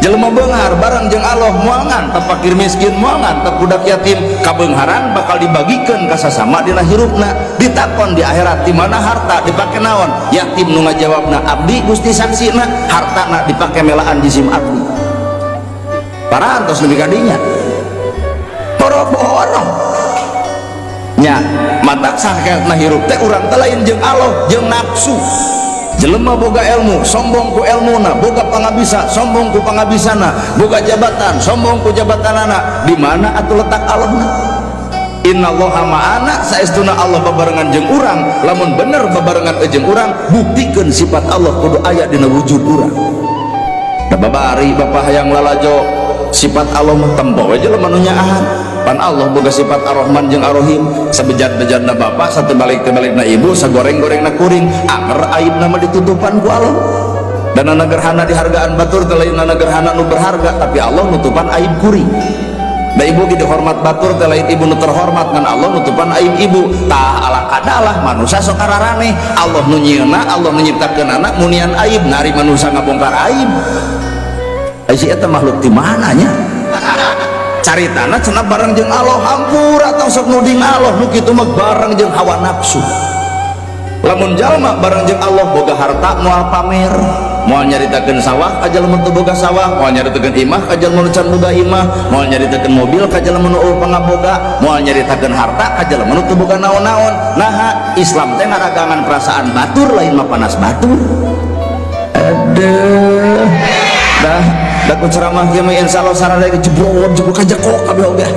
Jelema beunghar bareng jeung Allah moal ngantep fakir miskin, moal ngantep budak yatim. Kabeungharan bakal dibagikeun ka sasama dina hirupna. Ditakon di akhirat, di mana harta dipake naon? Yatim nu ngajawabna, "Abdi, Gusti, saksina, hartana dipake melaan jisim abdi." Parantos nepi ka dinya, boro-boro nya. Matak saketna hirup teh urang teh lain jeung Allah, jeung nafsu. Jelema boga ilmu sombong ku ilmuna, boga pangabisa sombong ku pangabisana, boga jabatan sombong ku jabatanana. Di mana atuh letak Allahna? Innallaha ma'ana, saestuna Allah babarengan jeung urang. Lamun bener babarengan jeung urang, buktikeun sifat Allah kudu aya dina wujud urang. Da babari bapak hayang lalajo sifat Allah mah, tempo we jelema nu nyaahan. Pan Allah boga sifat Ar-Rahman jeung Ar-Rahim. Sabejat-bejatna bapak, satu balik-balikna ibu, sagoreng-gorengna kuring, anger aibna mah ditutupan ku Allah. Dan anak gerhana dihargaan batur teh lain anak gerhana nu berharga, tapi Allah nutupan aib kuring. Da ibu ge dihormat batur teh lain ibu nu terhormat, ngan Allah nutupan aib ibu. Tah, ala kadalah manusia sok araraneh. Allah nu nyieunna, Allah nu nyiptakeun anak munian aib, nari manusia ngabongkar aib. Ai si eta makhluk di mana nya? Caritana cenah bareng jeung Allah. Hampura, tong sok nuding Allah. Nu kitu mah bareng jeung hawa nafsu. Lamun jalma bareng jeung Allah, boga harta moal pamer, moal nyaritakeun sawah ka jalma teu boga sawah, moal nyaritakeun imah ka jalma nu can boga imah, moal nyaritakeun mobil ka jalma nu euweuh pangaboga, moal nyaritakeun harta ka jalma nu teu boga naon-naon. Naha Islam teh ngaragangan perasaan batur, lain mah panas batur. Aduh, dah. Da ku ceramah kieu mah insyaallah sararea jebrot jebrot kajekok kabeh oge.